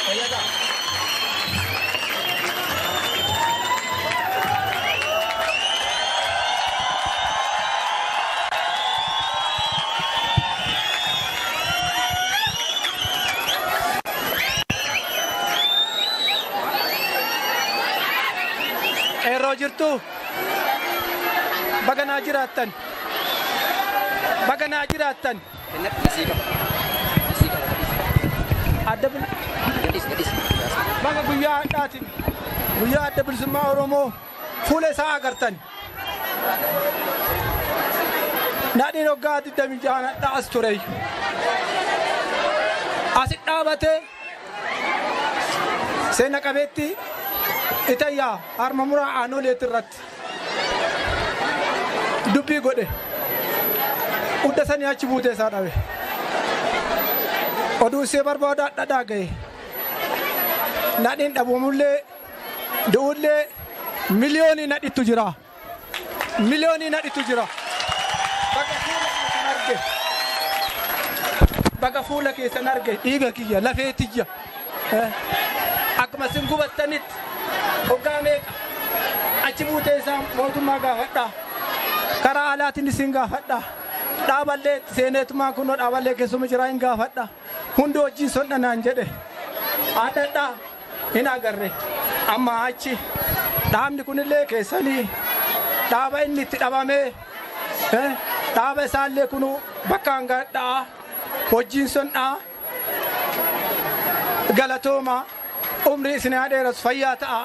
Fayyaa ta'a. Qeerroo jirtu, baga naa jiraattan, baga naa jiraattan. Kennadhu isii qaba. Isii qaba. Adda Gadhiisi gadhiisi. Baga guyyaa hadhaatiin guyyaa Adda Bilisummaa Oromoo fuula isaa agartan. Nadhiin waggaa 26 hadhaa as ture. Asit dhaabatee seena qabeetti itayyaa harma muraa aanoleet irratti dubbii godhe. Udda sanii achi buutee isaa dhabe. Oduu isee barbaada dhadhaa ga'e. Nadhiin dhabamullee du'ullee miliyoonii nadhittu jira. Miliyoonii nadhitu jira. Baga fuula keessan arge. Baga fuula keessan arge, dhiiga kiyya, lafee tiyya. Akkuma isin gubattanitti hoggaa meeqa achi buutee isaa mootummaa gaafadhaa. Karaa alaatiin isin gaafadhaa. Dhaaballee seeneetumaa kunoo dhaaballee keessuma jiraa hin gaafadha. Hundi wajjin son'anaan jedhe. Adhadhaa hin agarre. Amma achi dhaabni kunillee keessanii dhaaba inni itti dhabamee dhaaba isaallee kunu bakka hangadhaa wajjin son'aa. Galatooma, umrii isin haa dheerasu, fayyaa ta'a.